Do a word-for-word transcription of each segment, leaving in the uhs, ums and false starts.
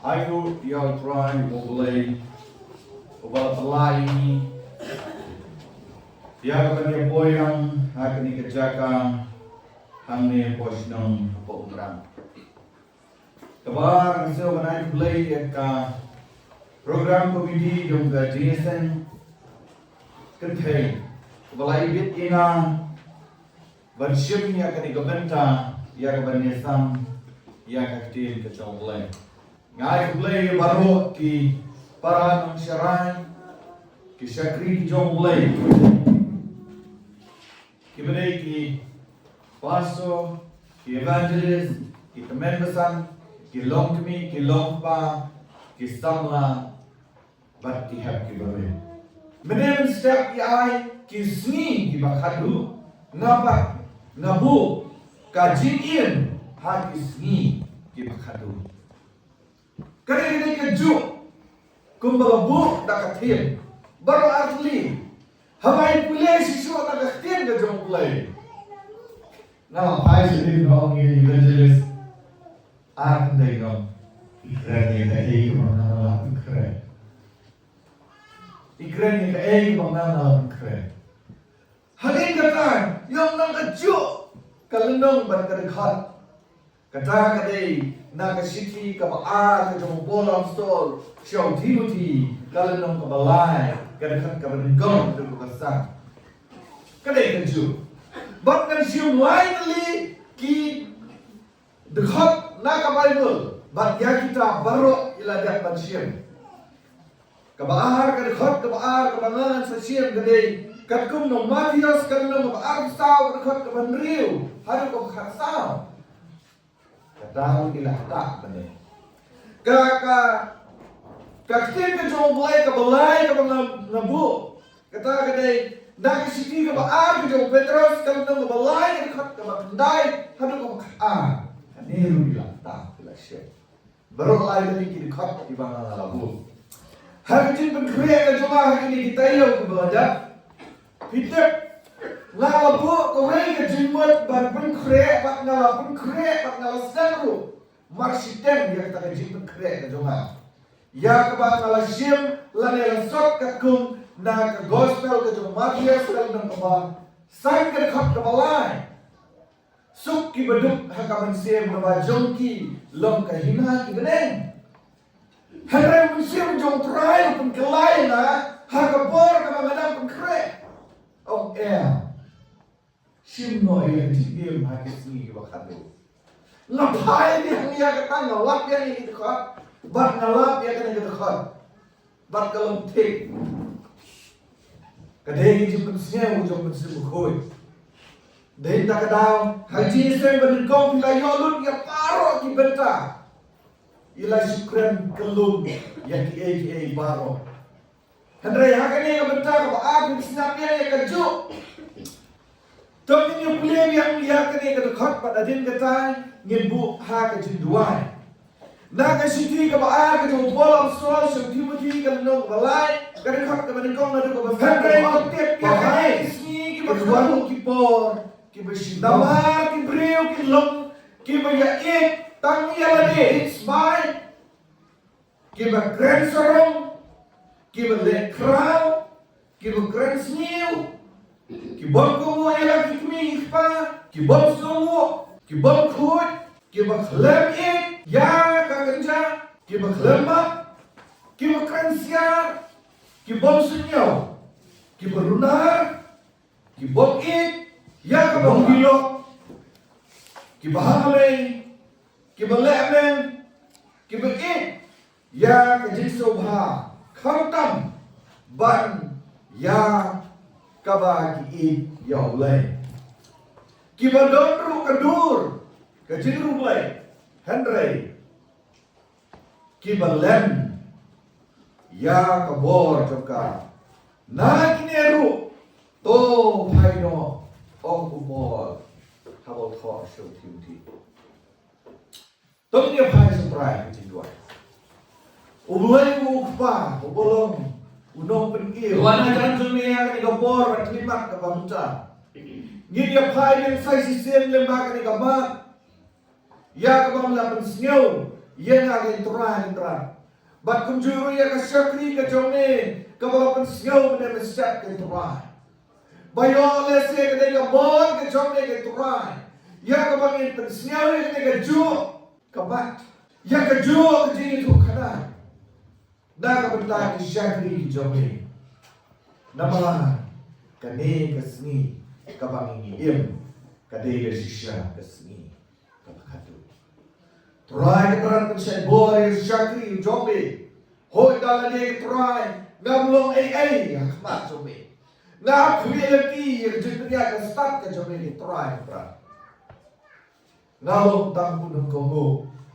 Ai ruh ïa U Trai U Blei uba la pyllait ïa ngi ïa ka ban ïa poi ha kane ka jaka hangne ha Poishnong ha Umrang. Kaba ar, nga sngew ban ai khublei ïa ka program committee jong ka jingïaseng kynthei kaba la ibit ïa nga ban shim ïa kane ka bynta ïa ka ban ïasam ïa ka ktien ka jong U Blei. Nga ai khublei ïa baroh ki para nongsharai, ki shakri ki jong U Blei, kiba dei ki pastor, ki evangelist, ki tymmen basan, ki longkmie, ki longkpa, ki samla bad ki hep kiba rit. Mynne mynstep ki ai ki sngi kiba khadduh, nga pat nga buh ka jingim ha ki sngi kiba khadduh. Ka dei, ka dei kajuh kumba la buh da ka ktien. Baroh artylli, haba ngi pule shisha na ka ktien ka jong U Blei, nga la phai sha ïing, nga ong ïa i evangelist, ah, dei, nga ong, i kren ïa kaei kaba nga la pynkhreh? I kren ïa kaei kaba nga la pynkhreh? Hadien kata, ïoh nang kajuh ka lynnong bad ka dkhot. Kata ka dei na ka shithi kaba ar ka jong u Paul Apostol sha u Timothy, ka lynnong kaba lai, ka dkhot kaba nyngkong haduh kaba san. Ka dei kajuh. Bad ngan shim lai tylli ki dkhot na ka Baibl, bad ïa kita baroh ngi la dep ban shim. Kaba ar, ka dkhot kaba ar kaba ngan sa shim ka dei katkum na u Mathaios, ka lynnong kaba arphew saw, ka dkhot kaba hynriew haduh kaba khatsaw. Kata ruh ngi la ktah mynne. Ka, ka, ka ktien ka jong U Blei kaba lai kaba nga, nga buh, kata ka dei na ka shithi kaba ar ka jong u Petros, ka lynnong kaba lai, ka dkhot kaba khyndai haduh kaba khatar. Kane ruh ngi la ktah, ngi la shim. Baroh lai tylli ki dkhot kiba nga la buh. Ha ka jingpynkhreh ka jong nga ha kine ki taïew kiba la dep, phi tip, nga la buh kawei ka jingmut ban pynkhreh, bad nga la pynkhreh, bad nga la sdang ruh marshiteng ïa kata ka jingpynkhreh ka jong nga, ïa kaba nga la shim lane la sot katkum na ka Gospel ka jong u Mathaios, ka lynnong kaba san, ka dkhot kaba lai. Suk kiba duk ha ka mynsiem, naba jong ki long ka hima ki bneng. Hynrei u Mynsiem jong u Trai u pynkylla ïa nga ha ka bor kaba nga dang pynkhreh. Ong, em, shim noh ïa ka jingim ha ki sngi kiba khadduh. Nga phai biang ïa kata, nga lap biang ïa ki dkhot, bad nga lap ïa kane ka dkhot, bad ka long thik. Ka dei ka jingpynsngew jong u Mynsiem Bakhuid. Dei na kata ka daw, ha ka jingïaseng ba nyngkong phi la ïoh lut ïa baroh ki bynta. Phi la shu kren kyllum ïa kiei kiei baroh. Hynrei ha kane ka bynta kaba ar, phi sngap ïa kajuh. To ngin ïa pule biang ïa kane ka dkhot, bad hadien kata ngin buh ha ka jingduwai. Na ka shithi kaba ar ka jong u Paul Apostol sha u Timothy, ka lynnong kaba lai, ka dkhot kaba nyngkong haduh kaba san. Hynrei to tip ïa kane, ki sngi kiba khadduh, ki por kiba shyrkhei, namar ki briew kin long kiba ïaieit tang ïa lade, ïeit sbai, kiba kren sarong, kiba leh khraw, kiba kren sniew, ki bym kohnguh ïa la ki kmie ki kpa, ki bym sngewnguh, ki bym khuid, kiba khlem ïeit ïa ka kynja, kiba khlem map, kiba kren siar, ki bym suidñiew, kiba runar, ki bym ïeit ïa ka bym diloh, kiba ha ka lei, kiba leh meng, kiba ïeit ïa ka jingsngewbha khamtam ban ïa kaba ki ïeit ïa U Blei, kiba don ruh ka dur ka jingriewblei, hynrei kiba lem ïa ka bor jong ka. Na kine ruh to phai noh, ong u Paul haba u thoh sha u Timothy. To ngin ïa phai sha u Trai ha ka jingduwai. U Blei u Kpa uba long u Nongpynim, u wan ha jrong jong me ïa kane ka bor bad khyllipmat kaba mynta. Ngin ïa phai biang sa shisien lyngba kane ka mat, ïa kaba me la pynsngew ïa nga, ko Trai Kynrad. Bad kumjuh ruh ïa ka shakri ka jong me kaba la pynsngew mynne mynstep, ko Trai. Ba ïoh lehse ka dei ka mon ka jong me, ko Trai, ïa kaba ngin pynsngew ïa kane kajuh ka mat, ïa kajuh ka jingïathuhkhana na ka bynta ki shakri ki jong me. Namar kane ka sngi kaba ngi im ka dei ka shisha ka sngi kaba khadduh. Trai Kynrad, pynshai bor ïa ki shakri ki jong me. Hooid, da lade, ko Trai, ngam long ei ei ha khmat jong me. Nga khmih lynti ïa ka jingpynïaid ka stad ka jong me, ko Trai Kynrad. Nga long tang u nongkohnguh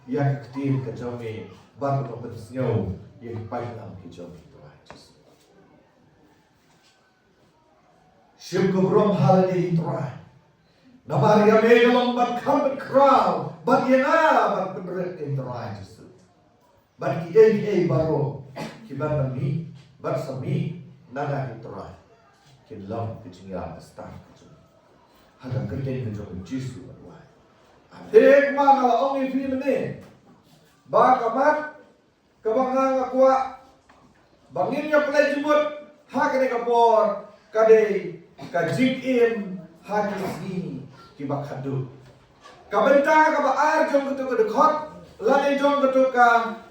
ïa ka ktien ka jong me bad u nongpynsngew ïa ki paidlang ki jong me, Trai Jisu. Shim ka burom ha lade, Trai. Namar ïa me ka long ban kham ban khraw bad ïa nga ban pynrit, ko Trai Jisu. Bad kiei kiei baroh kiban da mih bad sa mih na nga, ko Trai, kin long ka jingïaid ka stad ka jong me ha ka kyrteng ka jong u Jisu, ko Trai. Te kumba nga la ong ïa phi mynne, ba ka mat kaba nga nga kwah ba ngin ïa pynleit jingmut ha kane ka por ka dei ka jingim ha ki sngi kiba khadduh. Ka bynta kaba ar jong katu ka dkhot lane jong katu ka,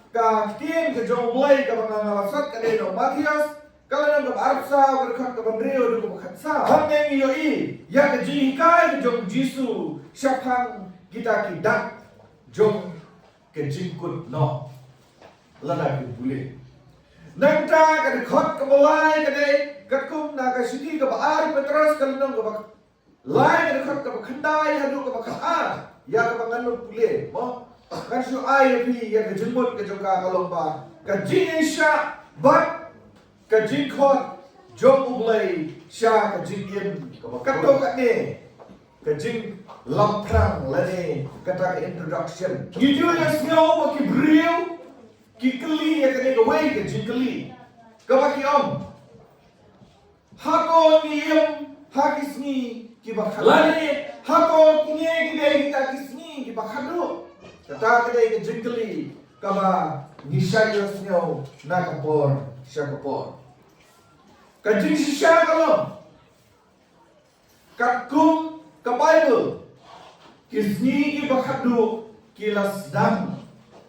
ka ktien ka jong U Blei kaba nga nga la sot ka dei na u Mathaios, ka lynnong kaba arphew saw, ka dkhot kaba hynriew haduh kaba khatsaw. Hangne ngi ïohi ïa ka jinghikai ka jong u Jisu shaphang kita ki dak jong ka jingkut noh lada ki pule. Nangta ka dkhot kaba lai ka dei katkum na ka shithi kaba ar Petros, ka lynnong kaba lai, ka dkhot kaba khyndai haduh kaba khatar, ïa kaba ngan nud pule, mo. Ngan shu ai ïa phi ïa ka jingmut ka jong ka, ka long ba ka jingïaishah bad ka jingkhot jong U Blei sha ka jingim kaba, kato kane ka jinglamphrang lane kata ka introduction. Ngi ju ïohsngew ba ki briew ki kylli ïa kane kawei ka jingkylli kaba ki ong, hato ngi im ha ki sngi kiba khadduh? Lane hato kine ki dei kita ki sngi kiba khadduh? Kata ka dei ka jingkylli kaba ngi shait ïohsngew na ka por sha ka por. Ka jingshisha ka long, katkum ka Baibl, ki sngi kiba khadduh ki la sdang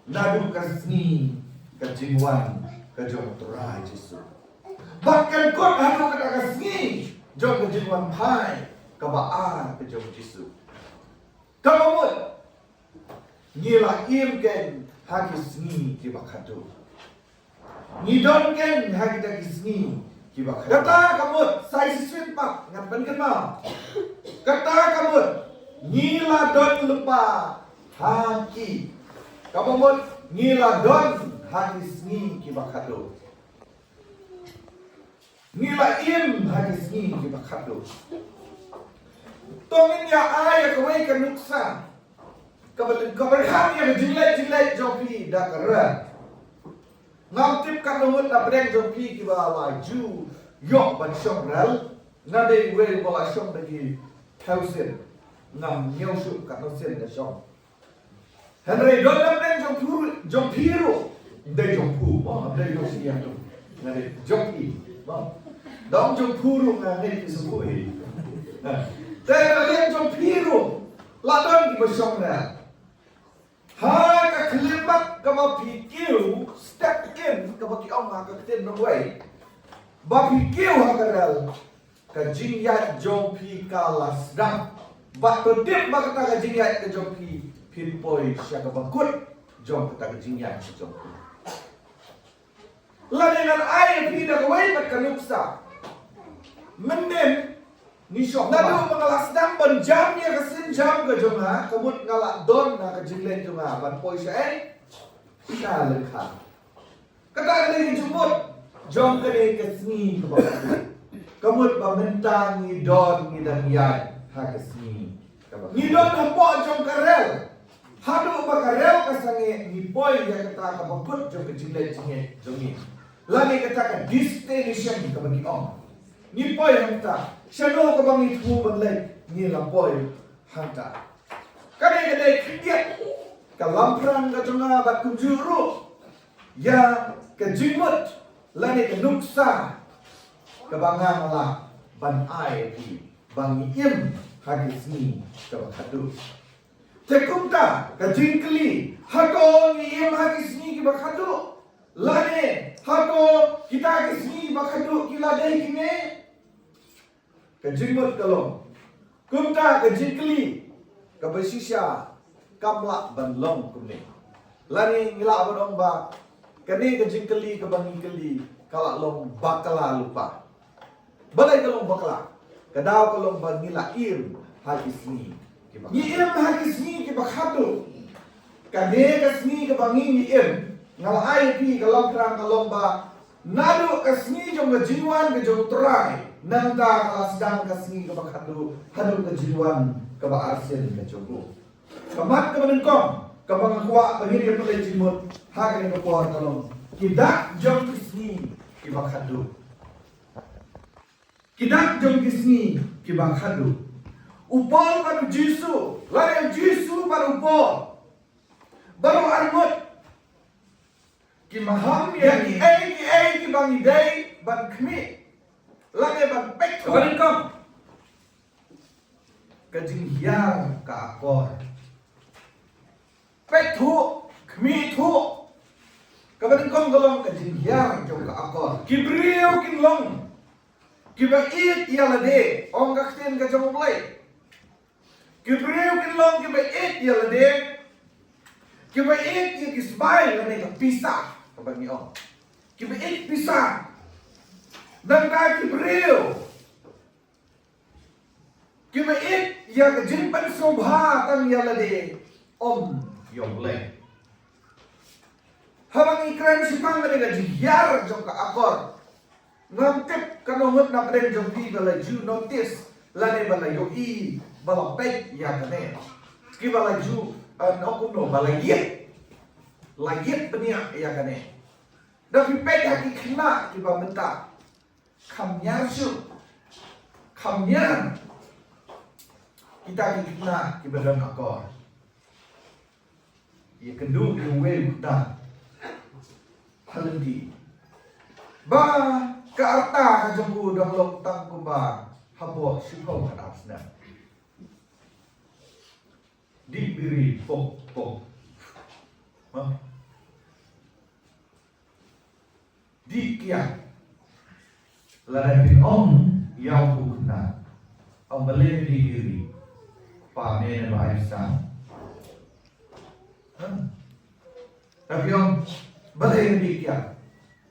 naduh ka sngi ka jingwan ka jong u Trai Jisu. Bad kan kut haduh kata ka sngi jong ka jingwan phai kaba ar ka jong u Jisu. Kaba mut, ngi la im keiñ ha ki sngi kiba khadduh. Ngi don keiñ ha kita ki sngi kiba khadduh. Kata ka mut, sa shisien pat ngan pynkynmaw, kata ka mut, ngi la don lypa ha ki. Kaba mut, ngi la don ha ki sngi kiba khadduh. Ngi la im ha ki sngi kiba khadduh. To ngin ïa ai ïa kawei ka nuksa kaba lyngkot, kaba kham ïa ka jingleit jingleit jong phi da ka rel. Ngam tip katno ngut na pdeng jong phi kiba la ju ïoh ban shong rel. Nga dei uwei uba la shong da ki phew sien. Ngam ñiew shuh katno sien nga shong. Hynrei don na pdeng jong phi, jong phi ruh. Ym dei jong phi, mo, ym dei jong phi ïa tu. Nga dei jong phi, mo. Don jong phi ruh nga ngeit ki sngewthuh hi. Te na pdeng jong phi ruh la don kiba shong rel. Ha ka khyllipmat kaba phi kiew, step in, kaba ki ong ha ka ktien nongwei, ba phi kiew ha ka rel, ka jingïaid jong phi ka la sdang. Bad to tip ba kata ka jingïaid ka jong phi, phin poi sha kaba kut jong kata ka jingïaid ka jong phi. Lane ngan ai ïa phi da kawei pat ka nuksa. Mynnin ngi shong, naduh ba nga la sdang ban jam ïa ka sienjam ka jong nga, ka mut nga la don ha ka jingleit jong nga ban poi shaei? Sha lyngkha. Kata ka dei ka jingmut jong kane ka sngi kaba khadduh. Ka mut ba mynta ngi don, ngi dang ïaid ha ka sngi kaba, ngi don hapoh jong ka rel. Haduh ba ka rel ka sangeh, ngi poi ïa kata kaba kut jong ka jingleit jingngeit jong ngi. Lane kata ka destination kaba ngi ong. Ngi poi hangta. Shano kaba ngi thmu ban leit, ngi la poi hangta. Ka dei, ka dei khyndiat ka lamphrang ka jong nga bad kumjuh ruh ïa ka jingmut lane ka nuksa kaba nga lah ban ai ïa phi ba ngi im ha ki sngi kaba khadduh. Te kumta ka jingkylli, hato ngi im ha ki sngi kiba khadduh? Lane hato kita ki sngi kiba khadduh ki la dei kine? Ka jingmut ka long, kumta ka jingkylli kaba shisha kam lah ban long kumne. Lane ngi lah ban ong ba kane ka jingkylli kaba ngi kylli ka lah long bakla lypa. Balei ka long bakla? Ka daw ka long ba ngi la im ha ki sngi kiba, ngi im ha ki sngi kiba khadduh. Kane ka sngi kaba ngi, ngi im, nga la ai ïa phi ka lamphrang ka long ba naduh ka sngi jong ka jingwan ka jong u Trai, nangta ka la sdang ka sngi kaba khadduh haduh ka jingwan kaba arsien ka jong u. Ka mat kaba nyngkong kaba nga kwah ba ngin ïa pynleit jingmut ha kane ka por ka long ki dak jong ki sngi kiba khadduh. Ki dak jong ki sngi kiba khadduh. U Paul bad u Jisu, lane u Jisu bad u Paul, baroh arngut ki maham ïa kiei kiei kiba ngi dei ban khmih lane ban peit. Kaba nyngkong, ka jinghiar ka akor. Peit thuh, khmih thuh. Kaba nyngkong ka long ka jinghiar jong ka akor. Ki briew kin long kiba ïeit ïa lade, ong ka ktien ka jong U Blei. Ki briew kin long kiba ïeit ïa lade, kiba ïeit ïa ki sbai lane ka pisa, kaba ngi ong. Kiba ïeit pisa. Nangta ki briew kiba ïeit ïa ka jingpynsngewbha tang ïa lade, ym ïa U Blei. Haba ngi kren shaphang kane ka jinghiar jong ka akor, ngam tip katno ngut na pdeng jong phi ba la ju notice lane ba la ïohi, ba la peit ïa kane. Kiba la ju, eh, ong kumno, ba la ïit, la ïit bniah ïa kane. Da phi peit ha ki khynnah kiba mynta, kham ñiar shuh, kham ñiar kita ki khynnah kiba don akor. Ïa kynduh ïa uwei u khynnah ha lynti ba ka rta ka jong u dang long tang kumba hapoh shiphew haduh snem. Dih biri pok pok. Ha? Dih kiad. Lada phi ong ïa u khynnah, ong balei me dih biri? Pa me ne ba ai pisa. Ha? Lada phi ong balei me dih kiad?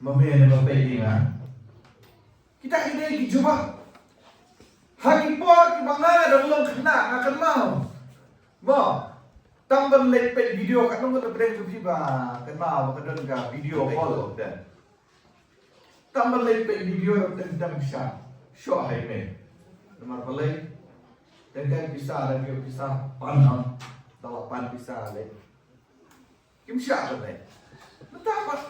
Ma me ne ba peit ïa nga. Kita ki dei ki jubab ha ki por kiba nga dang long khynnah nga kynmaw. Mo, tang ban leit peit video, katno ngut na pdeng jong phi ba kynmaw ba ka don ka video call te. Tang ban leit peit video, tang tang pisa. Shuwa hai me. Namar balei? Tang tang pisa, lada ïoh pisa pan, ha. Tang la pan pisa leit. Kim shah ban leit. Mynta pat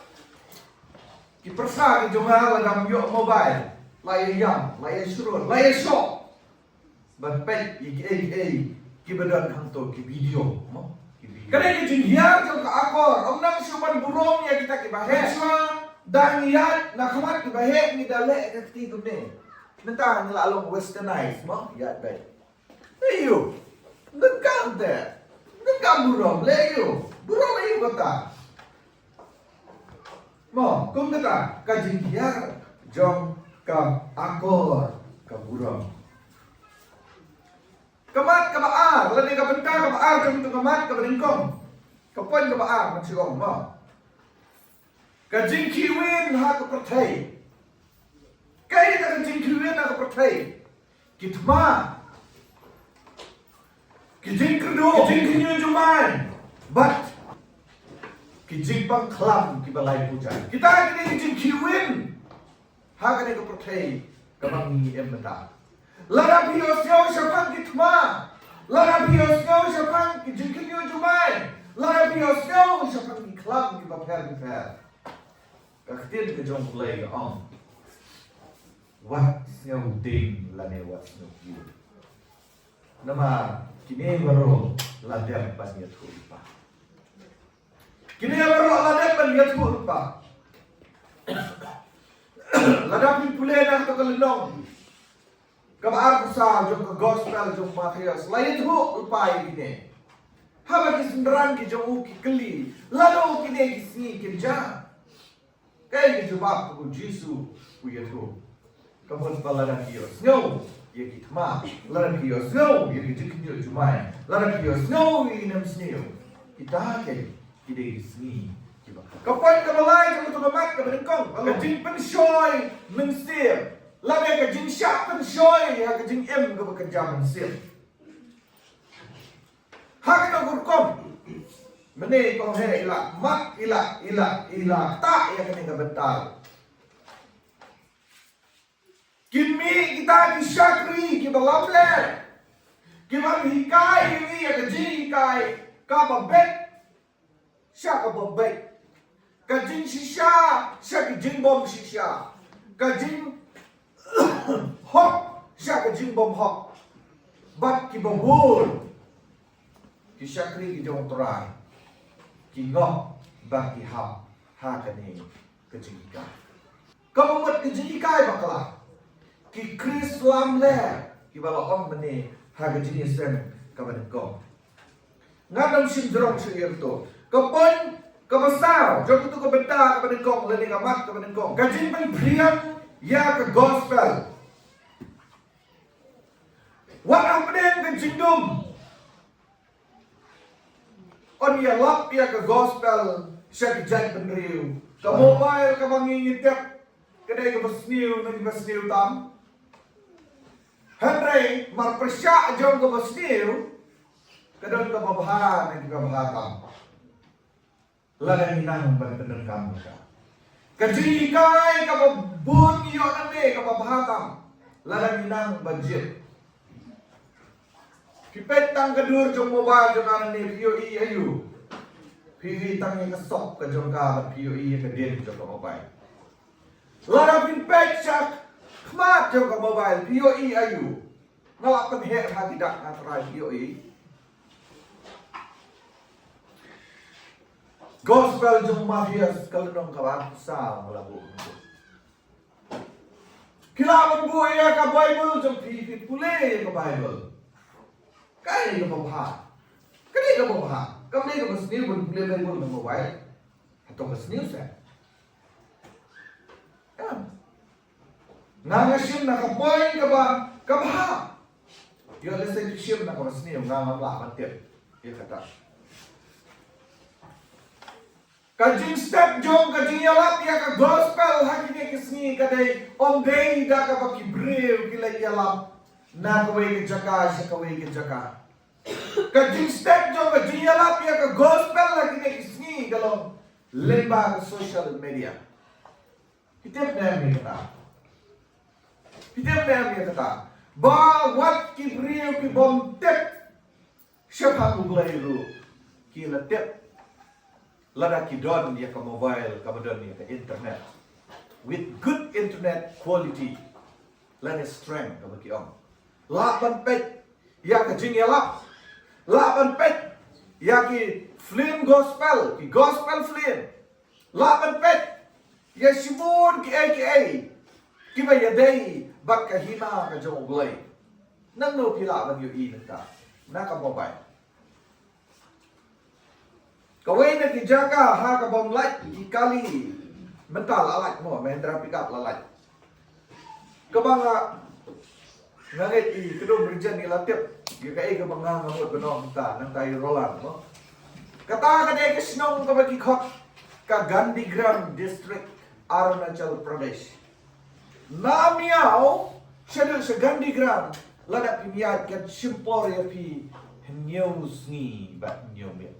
ki pyrsa ki jong nga la dang ïoh mobile, la ïa ïam, la ïa shrut, la ïa shoh. Ban peit ïa kiei kiei kiba don hangto, ki video, mo? Ki video. Kane ka jinghiar jong ka akor, ym nang shu ban burom ïa kita kiba heh. Shuwa dang ïaid na khmat kiba heh ngi da leh ka kti kumne. Mynta ngi la long westernized, mo? Ïaid beit. Aïu. Ngan kam te. Ngan kam burom leh aïu. Burom aïu kata. Mo, kum kata ka jinghiar jong ka akor ka burom. Ka mat kaba ar, lane ka bynta kaba ar jong ka mat kaba nyngkong. Ka point kaba ar, man shu ong mo. Ka jingkhih win ha ka pyrthei. Kaei kata ka jingkhih win ha ka pyrthei? Ki thma, ki jingkyrduh, ki jingkhynñiuh jumai, bad ki jingpang khlam kiba lai pujai. Kita kine ki jingkhih win ha kane ka pyrthei kaba ngi im mynta. Lada phi ïohsngew shaphang ki thma, lada phi ïohsngew shaphang ki jingkhynñiuh jumai, lada phi ïohsngew shaphang ki khlam kiba pher ki pher, ka ktien ka jong U Blei ka ong, wat sngew ding lane wat sngew kiew. Namar kine baroh la dep ban ïathuh lypa. Kine baroh la dep ban ïathuh lypa. Lada phi pule na kato ka lynnong kaba arphew saw jong ka Gospel jong u Mathaios, la ïathuh lypa ïa kine. Haba ki synran ki jong u ki kylli, lano kine ki sngi kin jia? Kaei ka jubab kaba u Jisu u ïathuh? Ka mut ba lada phi ïohsngew ïa ki thma, lada phi ïohsngew ïa ki jingkynjoh jumai, lada phi ïohsngew ïa ki nemsniew, kita keiñ ki dei ki sngi kiba. Ka point kaba lai jong kato ka mat kaba nyngkong, ka jingpynshoi mynsiem, lane ka jingshah pynshoi ha ka jingim kaba kynja mynsiem. Ha kata ka rukom, mynne i kong he i la mat, i la, i la, i la ktah ïa kane ka bynta. Kin mih kita ki shakri kiba lamler, kiban hikai ïa ngi ïa ka jinghikai kaba beit sha kaba beit, ka jingshisha sha ka jingbymshisha, ka jinghok sha ka jingbymhok. Bad kiba bun ki shakri ki jong U Trai ki ngop ba ki hap ha kane ka jinghikai. Kaba mut ka jinghikai bakla, ki Khrist lamler kiba la ong mynne ha ka jingïaseng kaba nyngkong. Ngan ym shim jrong shuh ïa kato. Ka point kaba saw jong kato ka bynta kaba nyngkong lane ka mat kaba nyngkong, ka jingpynphriang ïa ka Gospel. Wat hapdeng ka jingdum, yn ïalap ïa ka Gospel sha ki jaitbynriew. Ka mobile kaba ngi ngi tep ka dei kaba sniew na kiba sniew tam. Hynrei marpyrshah jong kaba sniew ka don kaba bha na kiba bha tam. Lada ngi nang ban pyndonkam ïa ka. Ka jinghikai kaba bun ïoh na me kaba bha tam lada ngi nang ban jied. Phi peit tang ka dur jong mobile jong nga nangne, phi ïohi aïu? Phi ïohi tang ïa ka sop ka jong ka bad phi ïohi ïa ka dien jong ka mobile. Lada phin peit sha khmat jong ka mobile, phi ïohi aïu? Nga la pynheh ha ki dak, nga trai, phi ïohi? Gospel jong u Mathaios ka lynnong kaba arphew saw, nga la buh. Ki la ban buh ïa ka Bible jong phi, phi pule ïa ka Bible. Kaei kaba bha? Kaei kaba bha? Kam dei kaba sniew ban pule Bible na mobile? Hato ka sniew seh? Em. Nga nga shim na ka point kaba, kaba bha. Ïoh lehse phi shim na kaba sniew, nga ngam lah ban tip ïa kata. Ka jingstep jong ka jingïalap ïa ka Gospel ha kine ki sngi ka dei, ym dei da kaba ki briew ki la ïalap na kawei ka jaka sha kawei ka jaka. Ka jingstep jong ka jingïalap ïa ka Gospel ha kine ki sngi ka long lyngba ka social media. Phi tip ne em ïa kata? Phi tip ne em ïa kata? Ba wat ki briew ki bym tip shaphang U Blei ruh ki la tip lada ki don ïa ka mobile kaba don ïa ka internet, with good internet quality lane strength kaba ki ong. Lah ban peit ïa ka jingïalap, lah ban peit ïa ki film gospel, ki gospel film. Lah ban peit ïa shibun kiei kiei kiba ïadei bad ka hima ka jong U Blei. Nangno phi lah ban ïohi mynta? Na ka mobile. Kawei na ki jaka ha ka bym lait ki kali. Mynta la lait mo, Mahindra pickup la lait. Kaba nga, nga ngeit i kdum Regent i la tip ïa kaei kaba nga nga mut ban ong mynta, nangta i Roland mo. Kata ka dei ka shnong kaba ki khot ka Gandhigram District, Arunachal Pradesh. Na Miao shaduh sha Gandhigram, lada phi ïaid kan shim por ïa phi hynñiew sngi bad hynñiew miet.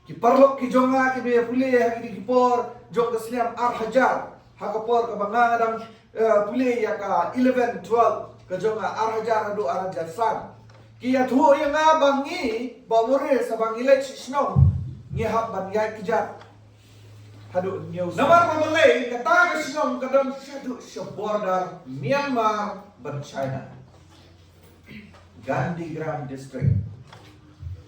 Ki paralok ki jong nga kiba ïa pule ha kine ki por jong ka snem ar hajar, ha ka por kaba nga nga dang, eh, pule ïa ka eleven, twelve ka jong nga, ar hajar haduh ar hajar san, ki ïathuh ïa nga ba ngi, ba u re sa ba ngi leit sha shnong, ngi hap ban ïaid kjat haduh hynñiew. Namar ba balei, kata ka shnong ka don shaduh sha border Myanmar bad China. Gandhigram District.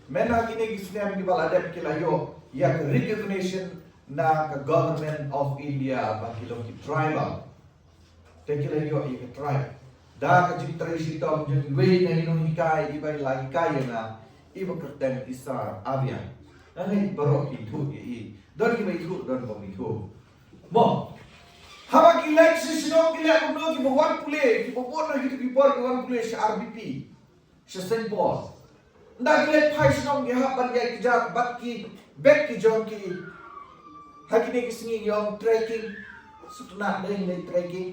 Mynta kine ki snem kiba la dep ki la ïoh ïa ka recognition na ka Government of India ba ki long ki tribal. Te ki la ïoh ïa ka tribe da ka jingtrei shitom jong iwei na i nonghikai iba la hikai ïa nga, iba kyrteng i Sar Avia. Nga ngeit baroh phi ithuh ïa i. Don kiba ithuh, don bym ithuh. Mo, haba ki leit sha shnong ki leh kumno? Kiba wan pule, kiba bun na kita ki por ki wan pule sha R B P, sha Saint Paul. Ynda ki leit phai shnong ki hap ban ïaid kjat bad ki bag ki jong ki. Ha kine ki sngi ki ong trekking. Sngewtynnat dei, leit trekking.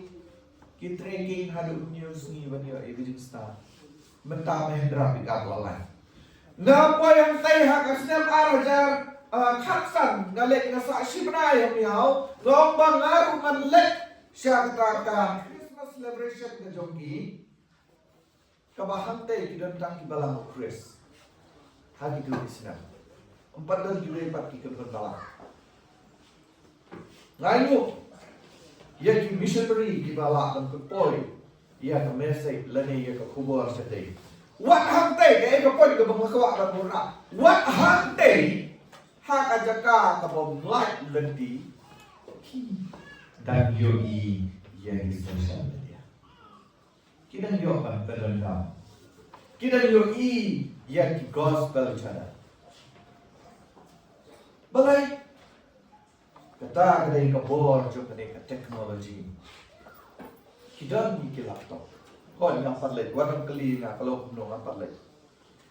Ki trekking haduh hynñiew sngi ban ïoh ïa ka jingstad. Mynta Mahindra pickup la lai. Nga poi hangtei ha ka snem ar hajar, ah, khatsan, nga leit nga sah shi bnai ha Miaw, nga ong ba nga ruh ngan leit sha kata ka Christmas celebration ka jong ki. Kaba hangtei ki don tang ki balang u Khrist. Ha kito ki snem. Ym pat don kiwei pat ki kynhun balang. Nga ïoh ïa ki missionary kiba lah ban pynpoi ïa ka message lane ïa ka khubor shatei. Wat hangtei, kaei ka point kaba nga kwah ban bynrap. Wat hangtei ha ka jaka kaba ym lait lynti, ki dang ïohi ïa ki social media. Ki dang ïoh ban pyndonkam. Ki dang ïohi ïa ki gospel channel. Balei? Kata ka dei ka bor jong kane ka technology. Ki don ïa ki laptop. Hooid, ngam pat leit, wat ym kylli nga ka long kumno, ngam pat leit.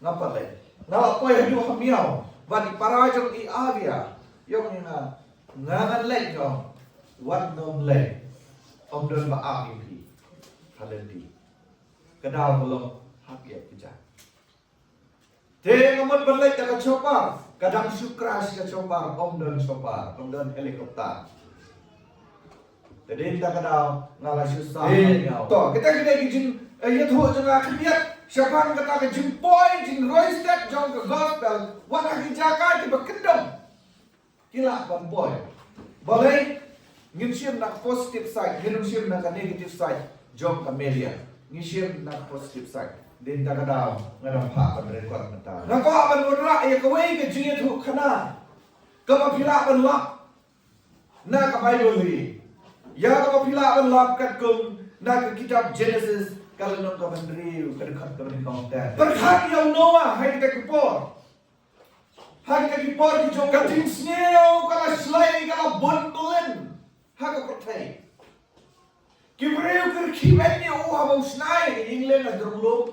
Ngam pat leit. Nga la poi haduh ha Miaw bad i para jong i Avia. Ïong ïa nga, nga ngan leit, nga ong. Wat nym leit. Ym don ba ap ïa phi ha lynti. Ka daw ka long hap ïa ka jaka. Te nga mut ban leit da ka chopper, ka dang shu crash ka chopper, ym don chopper, ym don helicopter. Te dei ta ka daw nga la shu sa. Eh, ha Miaw. To, kita kita ki jing, eh, ïathuh jong nga khyndiat shaphang kata ka jingpoi jingroi stet jong ka gospel, wat ha ki jaka kiba kyndong ki lah ban poi. Balei? Ngin shim na ka positive side, ngin ym shim na ka negative side jong ka media. Ngin shim na ka positive side. Dei ta ka daw nga dang phah ban record mynta. Nga kwah ban wanrah ïa kawei ka jingïathuhkhana kaba phi lah ban lap na ka Bible hi. Ïa kaba phi lah ban lap katkum na ka kitab Genesis, ka lynnong kaba hynriew, ka dkhot kaba nyngkong te. Pyrkhat ïa u Noah ha kita ki por. Ha kita ki por ki jong ka jingsngew ka la shlei, ka la bun bylin ha ka pyrthei. Ki briew ki rkhie beiñ ïa u haba u shna ïa ka ïing lieng ha ka jrong lum.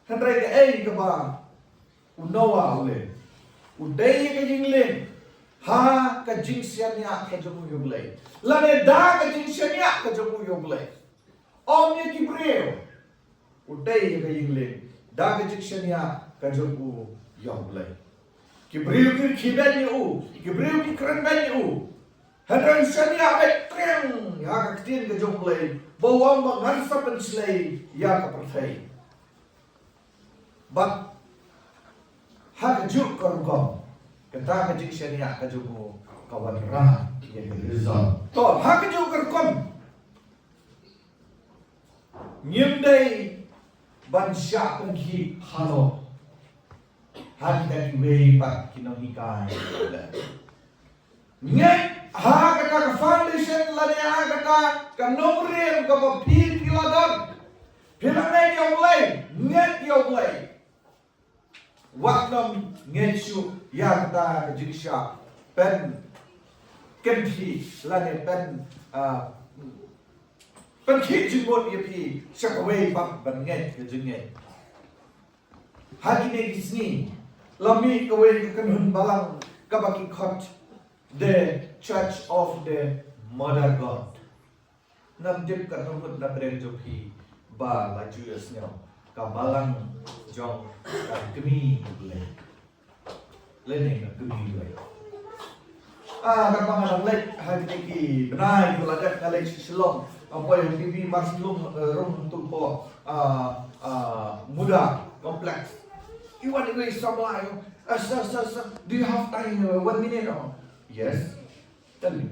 Hynrei kaei kaba u Noah u leh? U dei ïa ka ïing lieng ha ka jingshaniah ka jong u ïa u Blei. Lane da ka jingshaniah ka jong u ïa u Blei. Ym ïa ki briew. U dei ïa ka ïing lieng da ka jingshaniah ka jong u ïa u Blei. Ki briew ki rkhie beiñ ïa u, ki briew ki kren beiñ ïa u. Hynrei u shaniah beit triang ïa ka ktien ka jong u Blei ba u ong ba ngan sa pynshlei ïa ka pyrthei. Bad ha kajuh ka rukom kata ka jingshaniah ka jong u ka wanrah ïa ka result. To, ha kajuh ka rukom ngim dei ban shah pynkhieh halor ha kita kiwei pat ki nonghikai. Ngeit ha kata ka foundation lane ha kata ka nongrim kaba phi phi la don. Phi la ngeit ïa u Blei, ngeit ïa u Blei. Wat nym ngeit shuh ïa kata ka jingshah pynkyntiew lane pyn, ah, pynkhieh jingmut ïa phi sha kawei pat ban ngeit ka jingngeit. Ha kine ki sngi la mih kawei ka kynhun balang kaba ki khot The Church of the Mother God. Ngam tip katno ngut na pdeng jong phi ba la ju ïohsngew ka balang jong ka kmie U Blei. Lane ka kmie U Blei. Ah, katba nga dang leit ha kine ki bnai ba la dep nga leit sha Shillong. Nga poi ha T V Marsiling, eh, Rung Tungpo, ah, ah, Muda Complex. I wan iwei i samla, i ong, "Ah, sir, sir, sir, do you have time, uh, one minute?" Oh, yes. Tell me.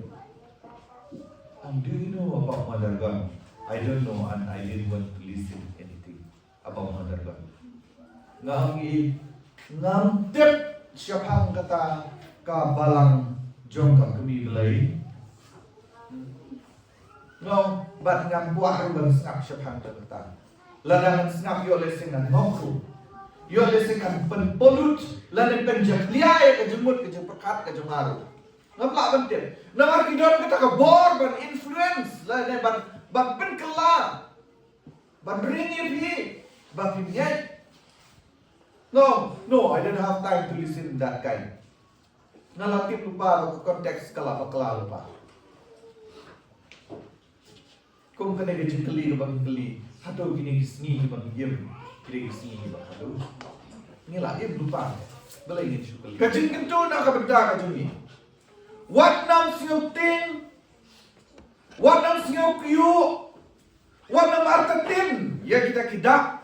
And do you know about Mother God? I don't know, and I didn't want to listen anything about Mother God. Nga ong ïa phi, ngam tip shaphang kata ka balang jong ka kmie Blei. Nga ong, bad ngam kwah ruh ban sngap shaphang kata. Lada ngan sngap, ïoh lehse ngan ngop ruh. Ïoh lehse ngan pynpolut lane pynjakhlia ïa ka jingmut, ka jingpyrkhat ka jong nga ruh. Ngam lah ban tip. Namar ki don kata ka bor ban influence lane ban, ban pynkylla, ban ring ïa phi ba phin ngeit. No, no, I don't have time to listen that kind. Nga la tip lypa ba ka context ka la bakla lypa. Kum kane ka jingkylli kaba ngi kylli, hato kine ki sngi kiba ngi im ki dei ki sngi kiba khadduh? Ngi la im lypa. Balei ngin shu kylli? Ka jingkyntu na ka bynta ka jong ngi. Wat nang sngewtieng, wat nang sngewkyiuh, wat nang artatien ïa kita ki dak.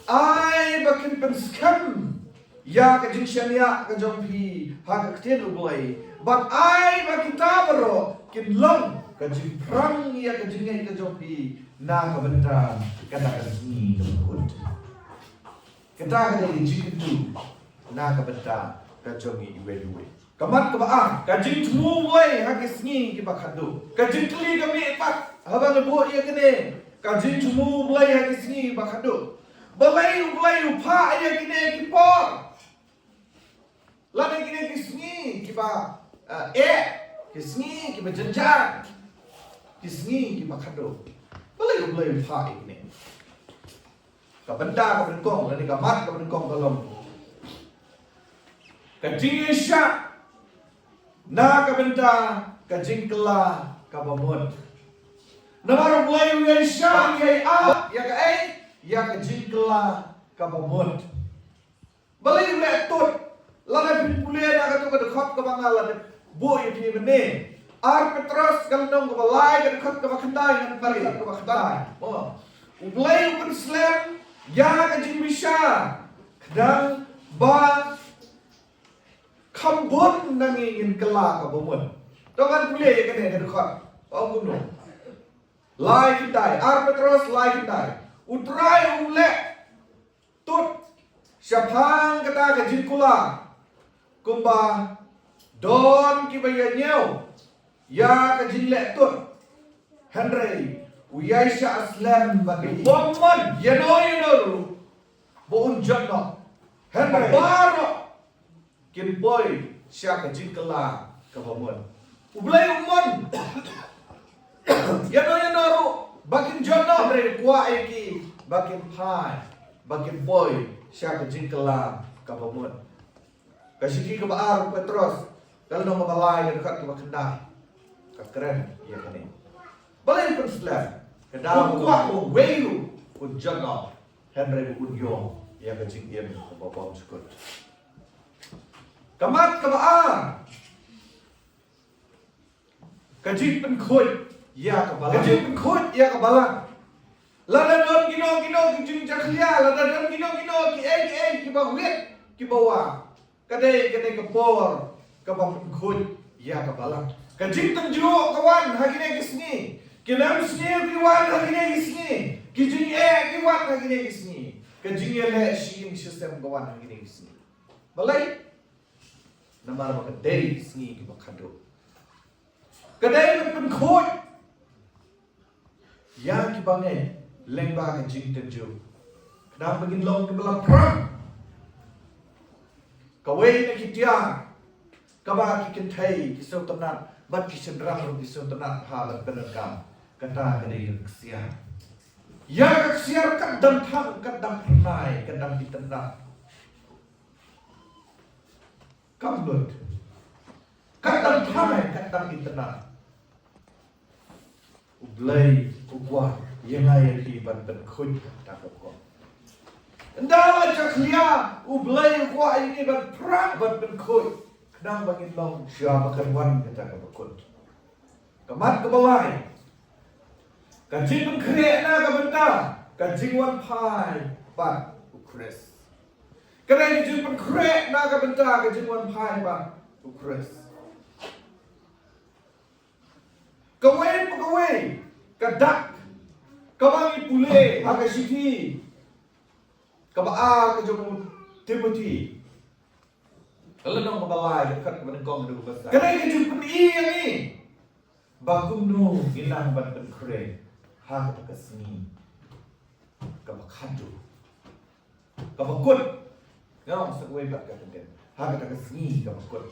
Ai ba kin pynskhem ïa ka jingshaniah ka jong phi ha ka ktien U Blei. Bad ai ba kita baroh kin long ka jingpyrshang ïa ka jingngeit ka jong phi na ka bynta kata ka sngi kaba kut. Kata ka dei ka jingkyntu na ka bynta ka jong ngi iwei iwei. Ka mat kaba ar, ka jingthmu U Blei ha ki sngi kiba khadduh. Ka jingkylli ka mih pat haba ngi buh ïa kane, ka jingthmu U Blei ha ki sngi kiba khadduh. Balei U Blei u phah ïa kine ki por? Lane kine ki sngi kiba, eh, eh, ki sngi kiba jynjar, ki sngi kiba khadduh. Balei U Blei u phah ïa kine? Ka bynta kaba nyngkong lane ka mat kaba nyngkong ka long ka jingïaishah na ka bynta ka jingkylla kaba mut. Namar U Blei u ïaishah, u ïai ap ïa kaei? Ïa ka jingkylla kaba mut. Balei u leh tut? Lada phin pule na kato ka dkhot kaba nga la dep buh ïa phi mynne, Ar Petros ka lynnong kaba lai ka dkhot kaba khyndai, ngan pule kaba khyndai. Oh. U Blei u pynslem ïa ka jingbishar khnang ba kham bun na ngi ngin kylla kaba mut. To ngan pule ïa kane ka dkhot. Ong kumno? Lai khyndai, Ar Petros lai khyndai. U Trai u leh tut shaphang kata ka jingkular kumba don kiba ïa ñiew ïa ka jingleh tut. Hynrei u ïaishah slem bad ki. Bym mon ïano ïano ruh ba un jot noh. Hynrei baroh kin poi sha ka jingkylla kaba mut. U Blei u mon ïano ïano ruh ba kin jot noh, hynrei u kwah ïa ki ba kin phai, ba kin poi sha ka jingkylla kaba mut. Ka shithi kaba ar u Petros, ka lynnong kaba lai, ka dkhot kaba khyndai, ka kren ïa kane. Balei u pynslem? Ka daw u kwah ba uwei ruh un jot noh, hynrei ba un ïoh ïa ka jingim kaba bymjukut. Ka mat kaba ar, ka jingpynkhuid ïa ka balang. Ka jingpynkhuid ïa ka balang. Lada don kino kino ki jingjakhlia, lada don kino kino kiei kiei kiba wit kiba wah, ka dei kane ka por kaba pynkhuid ïa ka balang. Ka jingtynjuh ka wan ha kine ki sngi. Ki lam sniew ki wan ha kine ki sngi. Ki jingeh ki wan ha kine ki sngi. Ka jingïaleh shi ïing shi sem ka wan ha kine ki sngi. Balei? Namar ba ka dei ki sngi kiba khadduh. Ka dei ban pynkhuid ïa kiba ngeit lyngba ka jingtynjuh, khnang ba ngin long kiba la phrang. Kawei na ki tiar kaba ki kynthei ki sngewtynnat bad ki shynrang ruh ki sngewtynnat bha ban pyndonkam, kata ka dei ka ksiar. Ïa ka ksiar kat dang thang, kat dang phyrnai, kat dang itynnat. Kam lut. Kat dang thang, kat dang itynnat. U Blei u kwah ïa nga ïa phi ban pynkhuid ha kata ka por. Ynda la jakhlia, U Blei u kwah ïa ngi ban phrang ban pynkhuid, khnang ba ngin long shuwa ba kan wan kata kaba kut. Ka mat kaba lai, ka jingpynkhreh na ka bynta ka jingwanphai bad U Khrist. Ka dei ka jingpynkhreh na ka bynta ka jingwanphai bad U Khrist. Kawei pa kawei ka dak kaba ngi pule ha ka shithi Kaba ar ka jong u Timothi. Ka lynnong kaba lai, ka dkhot kaba nyngkong haduh kaba san. Kane ka jingpyni ïa ngi ba kumno ngi nang ban pynkhreh ha kata ka sngi kaba khadduh, kaba kut. Nga ong sa kawei pat ka tymmen, ha kata ka sngi kaba kut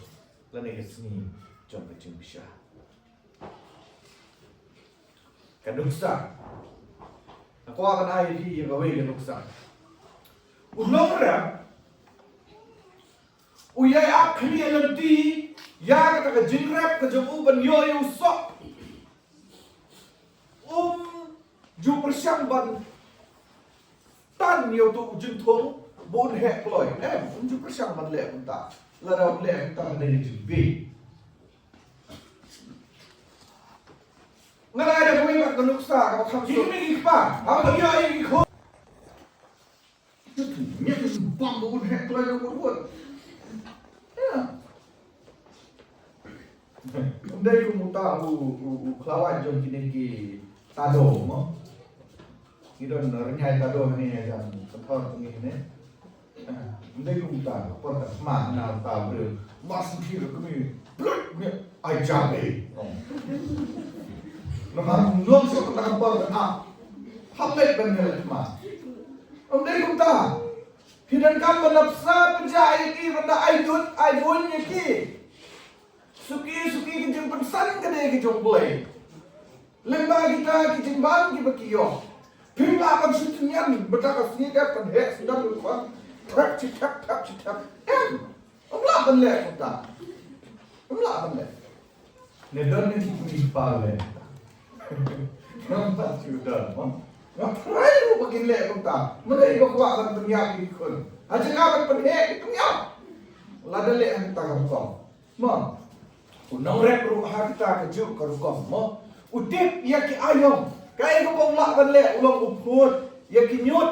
lane ka sngi jong ka jingbishar. Ka nuksa. Nga kwah ban ai ïa phi ïa kawei ka nuksa. U nongrep u ïai ap khmih lynti ïa kata ka jingrep ka jong u ban ïoh ïa u soh. Um ju pyrshang ban tan ïa uto u jingthung ba un heh kloi. Em, um ju pyrshang ban leh kumta. Lada un leh kumta ban leh jingbieit. Nga la ai da kawei pat ka nuksa kaba kham suk. Ki kmie ki kpa haba ïoh ïa ki khun, ki thung ïa ki bam ba un heh kloi na wut wut. Ïa. Ym dei kum uta u, u, u khlawait jong kine ki tado mo. Ngi don rynïai tado hangne ïa jan kynthor jong ngi hangne. Ym dei kum uta, por ka thma na uta u briew. Mar shu khie ka kmie, bluit, ne, ai jam ei. Namar ym long shuh kata ka por ka ap. Hap leit ban ïaleh thma. Ym dei kum uta. Phi donkam ban nang sa pynjah ïa ki, ban da ai dud ai buiñ ïa ki. Suki suki ki jingpynsan ka dei ki jong U Blei. Lyngba kita ki jingbam kiba ki ïoh. Phim lah ban shu tyngen mynta ka sngi dep ban heh sdang u khon. Thep shi thep, thep shi thep. Em. Ym lah ban leh kumta. Ym lah ban leh. Ne don ne ki kmie ki kpa leh. Ngam pat shu don mo. Nga tharai ruh ba kin leh kumta. Mynta iba kwah ban pynïap ïa ki khun. Ha jaka ban pynheh ki pynïap. Lada leh ha kata ka rukom. Mo. U nongrep ruh ha kata kajuh ka rukom mo. U tip ïa ki aïom. Kaei kaba u lah ban leh, u long u phut ïa ki ñiut.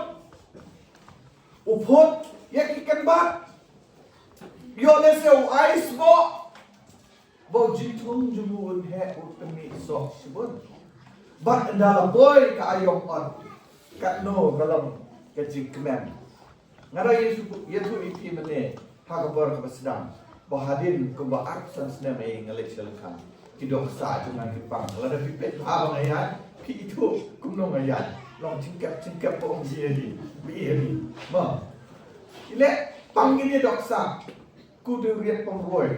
U phut ïa ki kynbat. Ïoh lehse u ai sboh ba u jingthung jong u un heh, u pynmih soh shibun. Bad ynda la poi ka aïom ot, katno ka long ka jingkmen. Nga da ïathuh, ïathuh ïa phi mynne ha ka por kaba sdang ba hadien kumba arphew san snem ei nga leit sha Lyngkhang, ki dohkha jong nga ki pang. Lada phi peit bha ba nga ïaid, phi ithuh kumno nga ïaid. Long jingkep jingkep ba ong ïa hi, ba ïa hi. Mo. Ki leh pang kine dohkha. Ku dei riat pang roi.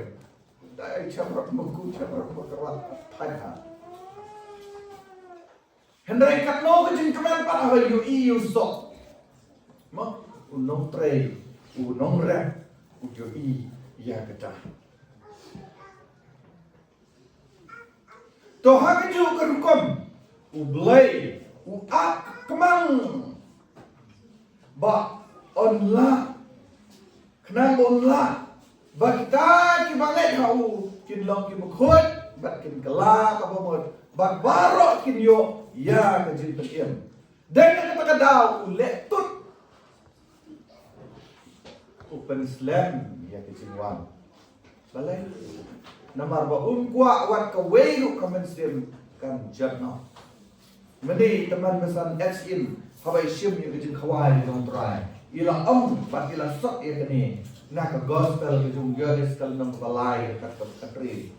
Dei shamrot ma ku, shamrot ma ka rat. Thait ha. Hynrei katno ka jingkmen pat haba ïohi ïa u soh. Mo, u nongtrei, u nongrep, u ïohi ïa kata. To ha kajuh ka rukom, U Blei u ap kmang ba un lah, khnang ba un lah ba kita kiba ngeit ha u kin long kiba khuid bad kin kylla kaba mut bad baroh kin ïoh ïa ka jingpynim. Dei na kata ka daw u leh tut, u pynslem ïa ka jingwan. Balei? Namar ba um kwah wat kawei ruh ka mynsiem kan jot noh. Mynne i tymmen basan H. Im haba i shim ïa ka jingkhawai jong U Trai, i la ong bad i la sot ïa kane na ka gospel ka jong u Ïoannis ka lynnong ba lai ka dkhot kaba khathynriew.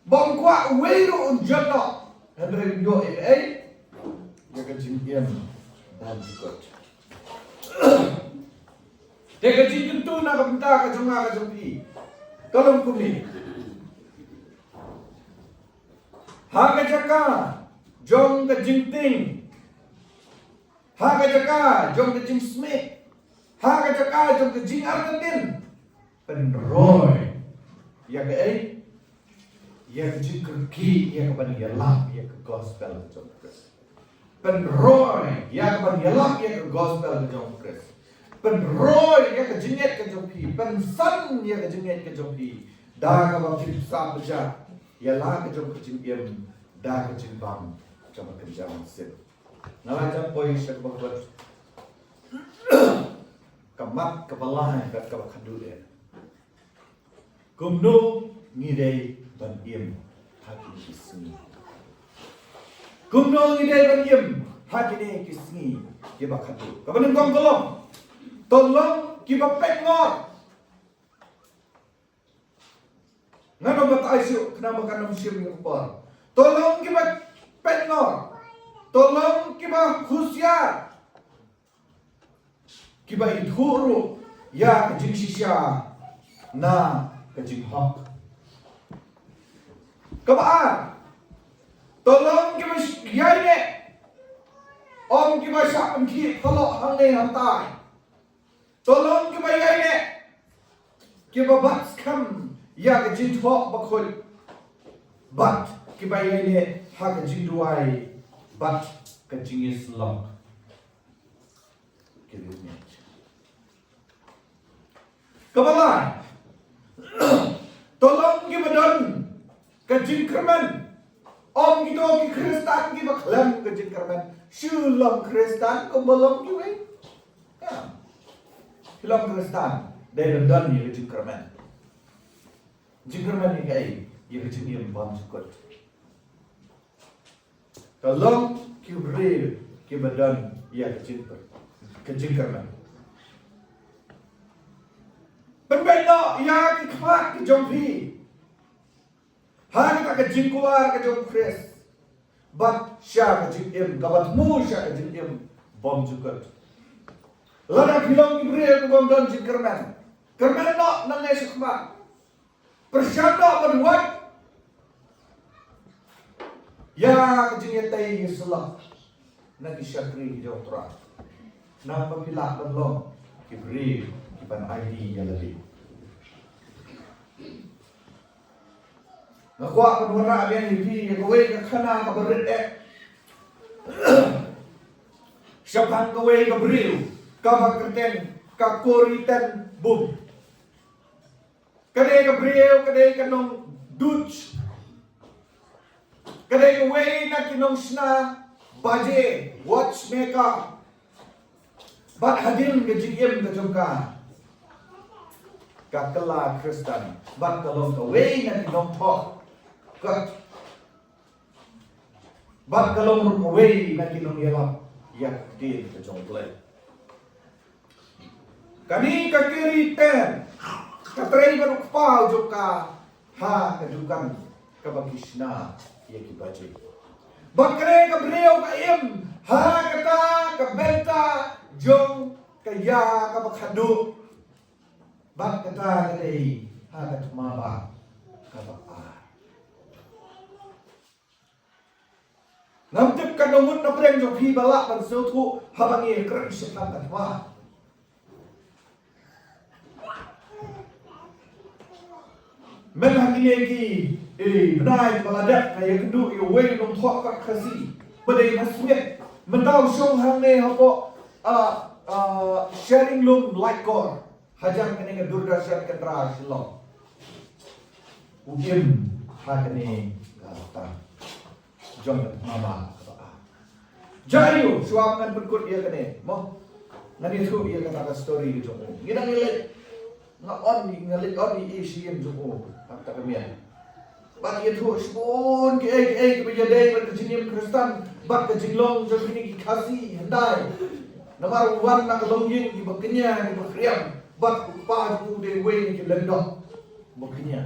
Ba um kwah uwei ruh un jot noh, hynrei un ïoh ïa kaei? Ïa ka jingim bymjukut. Te ka jingkyntu na ka bynta ka jong nga ka jong phi ka long kumne. Ha ka jaka jong ka jingtieng, ha ka jaka jong ka jingsmit, ha ka jaka jong ka jingartatien, pynroi ïa kaei? Ïa ka jingkyrkieh, ïa ka ban ïalap ïa ka gospel ka jong U Khrist. Pynroi ïa ka ban ïalap ïa ka gospel ka jong U Khrist. Pynroi ïa ka jingngeit ka jong phi, pynsan ïa ka jingngeit ka jong phi da kaba phin sa pynjah ïa la ka jong ka jingim da ka jingbam kaba kynja mynsiem. Nga la jan poi sha kaba kut, ka mat kaba lai bad kaba khatduh eh. Kumno ngi dei ban im ha kine ki sngi? Kumno ngi dei ban im ha kine ki sngi? kiba khadduh. Kaba nyngkong ka long, to long kiba peit ngor. Ngan ym batai shuh khnang ba kan ym shim ïa ka por. To long kiba peit ngor. To long kiba husiar. Kiba ithuh ruh ïa ka jingshisha na ka jinghok. Kaba ar, to long kiba sh-, ïaineh. Ym kiba shah pynkhih phalok hangne hangtai. To long kiba ïaineh, kiba bat skhem ïa ka jingthoh bakhuid, bad kiba ïaineh ha ka jingduwai bad ka jingïasyllok. Ki ri miet. Kaba lai, to long kiba don ka jingkyrmen. Ym kito ki Khristan kiba khlem ka jingkyrmen. Shu long Khristan kumba long kiwei. Ïa. Ki long Khristan, dei ban don ïa ka jingkyrmen. Jingkyrmen ïa kaei? Ïa ka jingim bymjukut. To long ki briew kiba don ïa ka jingkyrmen, ka jingkyrmen. Pynbeit noh ïa ki khmat ki jong phi ha kata ka jingkular ka jong u Khrist, bad sha ka jingim kaba thmu, sha ka jingim bymjukut. Lada phi long ki briew kiba ym don jingkyrmen, kyrmen noh nangne shakhmat. Pyrshang noh ban wad ïa ka jingïatei ïasyllok na ki shakri ki jong u Trai, namar ba phi lah ban long ki briew kiban aiti ïa lade. Nga kwah ban wanrah biang ïa phi ïa kawei ka khana kaba rit eh shaphang kawei ka briew kaba kyrteng ka Corrie ten Boom. Ka dei ka briew, ka dei ka nongduh. Ka dei kawei na ki nongshna baje, watchmaker. Bad hadien ka jingim ka jong ka, ka kylla Khristan bad ka long kawei na ki nongthoh kot. Bad ka long ruh kawei na ki nongïalap ïa ka ktien ka jong U Blei. Kane ka Corrie ten, ka trei bad u kpa u jong ka ha ka dukan kaba ki shna ïa ki baje. Bad kane ka briew ka im ha kata ka bynta jong ka ïa kaba khadduh. Bad kata ka dei ha ka thma ba kaba ar. Ngam tip katno ngut na pdeng jong phi ba lah ban sngewthuh haba ngi kren shaphang ka thma. Mynta ha kine ki, eh, bnai ba la dep nga ïakynduh ïa uwei u nongthoh kot Khasi ba dei na Smit. Mynta u shong hangne hapoh, ah, ah, Sharing Lum Laitkor. Hajan kane ka Doordarshan Kendra Shillong. U im ha kane ka tam jong ka mama ka ba. Jaiu, shuwa ngan pynkut ïa kane mo. Ngan ïathuh ïa kata ka story ka jong u. Ngi dang ïaleit, nga on, nga leit on ïa i shim jong u ha kata ka miet. Bad ïathuh shibun kiei kiei kiba ïadei bad ka jingim Khristan bad ka jinglong jong kine ki Khasi hyndai. Namar u wan na ka longïing kiba kñia kiba khriam bad u kpa jong u dei uwei na ki lyngdoh ba kñia.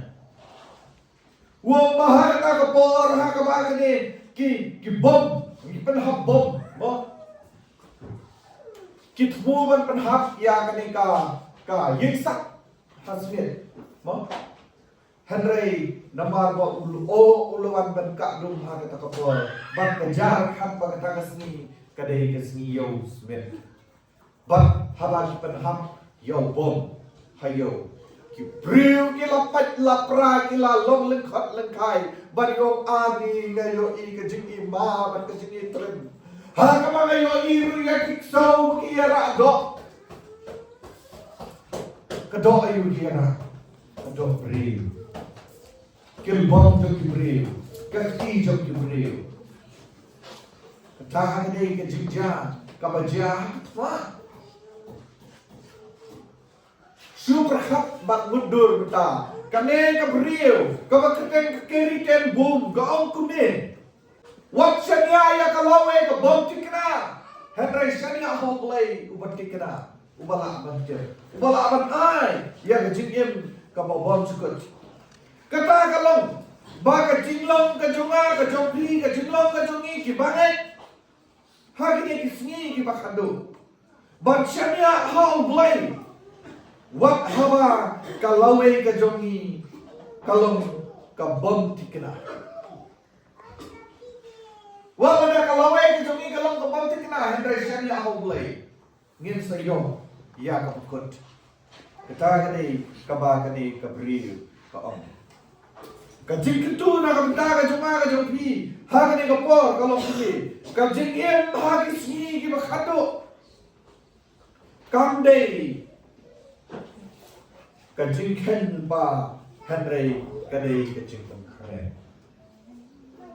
U ong ba ha kata ka por ha kaba kine ki, ki bom, ki pynhap bom, mo. Ki thmu ban pynhap ïa kane ka, ka ïingsak ha Smit, mo. Hynrei namar ba u la, u la wan ban kah dum ha kata ka por, bad ka jar khat ba kata ka sngi ka dei ka sngi ïew Smit. Bad haba ki pynhap ïa u bom ha ïew, ki briew ki la pait la pra, ki la long lyngkhot lyngkhai. Bad ïoh ani nga ïohi ka jingim bad ka jingim trim. Ha kaba nga ïohi ruh ïa ki ksew ki ïarah doh. Ka doh aïu ki ïarah? Ka doh briew. Ki lbong jong ki briew, ka kti jong ki briew. Kata ka dei ka jingjia kaba jia ha ka thma. Shu pyrkhat bad mutdur mynta. Kane ka briew kaba kyrteng ka Corrie ten Boom ka ong kumne. Wat shaniah ïa ka lawei ka bom thikna. Hynrei shaniah ha U Blei uba thikna, uba lah ban tip, uba lah ban ai ïa ka jingim kaba bymjukut. Kata ka long ba ka jinglong ka jong nga, ka jong phi, ka jinglong ka jong ngi kiba ngeit ha kine ki sngi kiba khadduh, ban shaniah ha U Blei wat haba ka lawei ka jong ngi ka long ka bymthikna. Wat haba ka lawei ka jong ngi ka long ka bymthikna, hynrei shaniah ha U Blei ngin sa ïoh ïa kaba kut. Kata ka dei kaba kane ka briew ka ong. Ka jingkyntu na ka bynta ka jong nga, ka jong phi ha kane ka por ka long kumne: ka jingim ha ki sngi kiba khadduh kam dei ka jingkheiñ lypa, hynrei ka dei ka jingpynkhreh.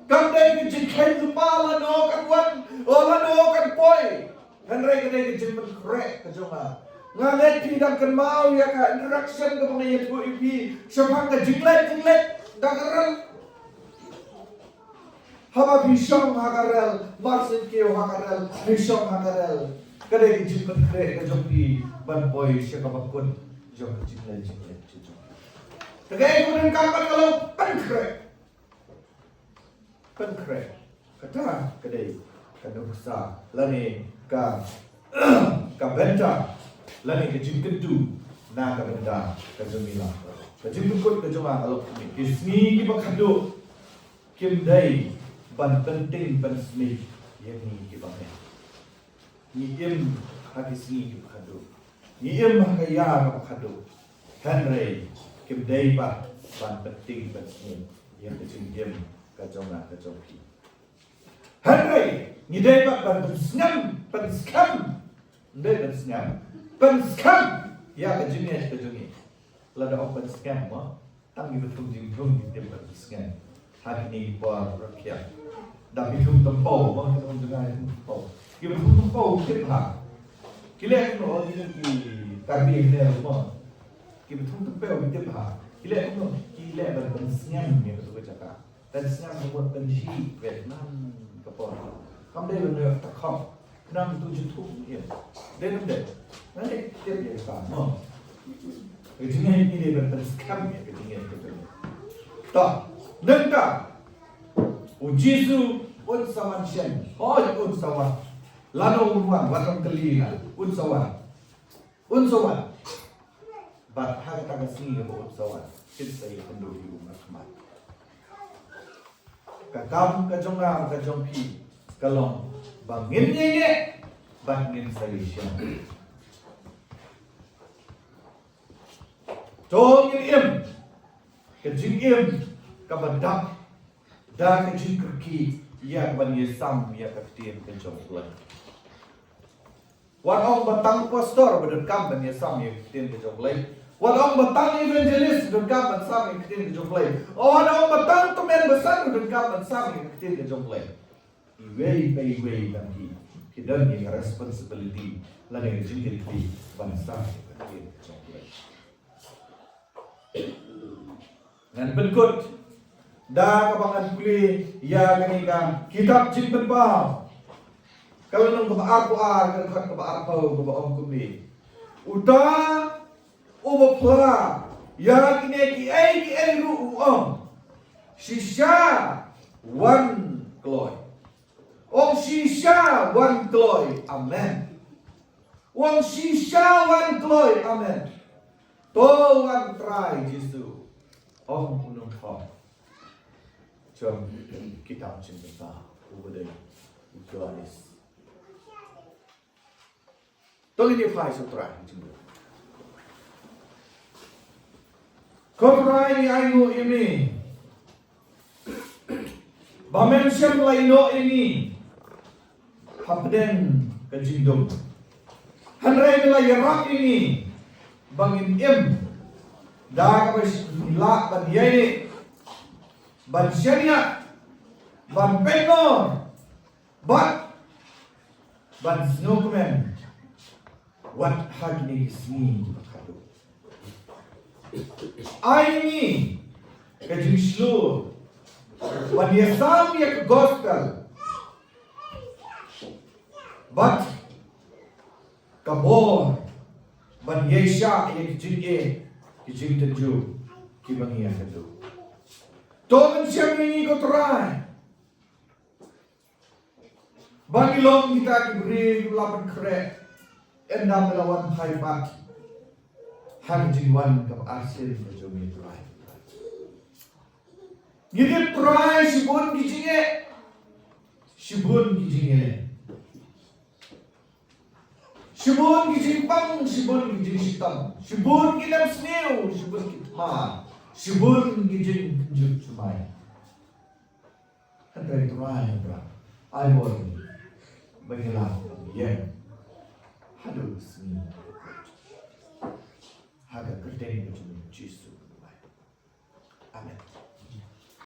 Kam dei ka jingkheiñ lypa lano kan wan, o lano kan poi, hynrei ka dei ka jingpynkhreh ka jong nga. Nga ngeit phi dang kynmaw ïa ka introduction kaba nga ïathuh ïa phi shaphang ka jingleit, jingleit da ka rel. Haba phi shong ha ka rel, mar sien kiew ha ka rel, phi shong ha ka rel, ka dei ka jingpynkhreh ka jong phi ban poi sha kaba kut jong ka jingleit, jingleit jong phi. Te kaei kaba donkam bad ka long pynkhreh. Pynkhreh. Kata ka dei ka nuksa lane ka, ka bynta lane ka jingkyntu na ka bynta ka jong ngi la. Ka jingpynkut ka jong nga ka long kumne: ki sngi kiba khadduh kim dei ban pynting pynsmit ïa ngi kiba ngeit. Ngi im ha ki sngi kiba khadduh. Ngi im ha ka ïa kaba khadduh. Hynrei kim dei pat ban pynting pynsmit ïa ka jingim ka jong nga, ka jong phi. Hynrei ngi dei pat ban pynskhem, pynskhem. Ngi dei pynskhem, pynskhem ïa ka jingngeit ka jong ngi. Lada ong pynskhem mo, tang kiba thung jingthung ki tip ban pynskhem. Ha kine ki por rakhiang, da phi thung tympew mo, ki thung jngai, thung tympew. Kiba thung tympew ki tip ha. Ki leh kumno, ki, ki Karbi ne mo. Kiba thung tympew ki tip ha. Ki leh kumno, ki leh ban pynskhem ïa katu ka jaka. Pynskhem ka mut pynshih, peit nan ka por. Kam dei ban ïoh takhong. Khnang tu ju thung ïa. Dei nam dei? Ngan dei tip ïa ka mo. Ka jingngeit ngi dei ban pynskhem ïa ka jingngeit ka jong ngi. To, nangta U Jisu un sa wan shen. Hooid, un sa wan. Lano un wan, wat ym kylli nga. Un sa wan. Un sa wan. Bad ha kata ka sngi kaba un sa wan, kin sa ïakynduh ïa u markhmat. Ka kam ka jong nga, ka jong phi, ka long ba ngin ïaineh bad ngin sa ïashem. To ngin im ka jingim kaba dap da ka jingkyrkieh ïa kaban ïasam ïa ka ktien ka jong U Blei. Wat ong ba tang pastor ba donkam ban ïasam ïa ka ktien ka jong U Blei. Wat ong ba tang evangelist ba donkam ban sam ïa ka ktien ka jong U Blei. Wat ong ba tang tymmen basan ba donkam ban sam ïa ka ktien ka jong U Blei. Iwei pa iwei na phi, ki don ïa ka responsibility lane ka jingkyrkieh ban sam ïa ka ktien ka jong U Blei. Ngan pynkut da kaba ngan pule ïa kane ka kitab Jingpynpaw, ka lynnong kaba arphew ar, ka dkhot kaba arphew, kaba ong kumne: Uta uba phla ïa kine kiei kiei ruh u ong, shisha wan kloi. Ong, shisha wan kloi. Amen. Ong, shisha wan kloi. Amen. To wan Trai Jisu, ong u nongthoh jong kitab Jingpynpaw, uba dei u Johannes. To ngin ïa phai sha U Trai. Ko Trai, ngi ainguh ïa me ba men shym la ïehnoh ïa ngi hapdeng ka jingdum. Hynrei me la ïarap ïa ngi ba ngin im da kaba ngi lah ban ïaineh, ban shaniah, ban pynïaid, bad ban sngewkmen wat ha kine ki sngi kiba khadduh. Ai ngi ka jingshlur ban ïasam ïa ka gospel Bad ka bor ban ïaishah ïa ki jingeh, ki jingtynjuh kiba ngi ïakynduh. To mynsiem ïa ngi ko Trai, ba ngi long kita ki briew kiba la pynkhreh, ynda me la wan phai pat ha ka jingwan kaba arsien ka jong ngi Trai. Ngi tip Trai shibun ki jingeh, shibun ki jingeh, shibun ki jingpang, shibun ki jingshitom, shibun ki nemsniew, shibun ki thma, shibun ki jingkynjuh jumai. Hynrei Trai Abraham, ai bor ïa ngi ba ngi lah ban ïeng haduh ka sngi, ha ka kyrteng ka jong u Jisu. Amen.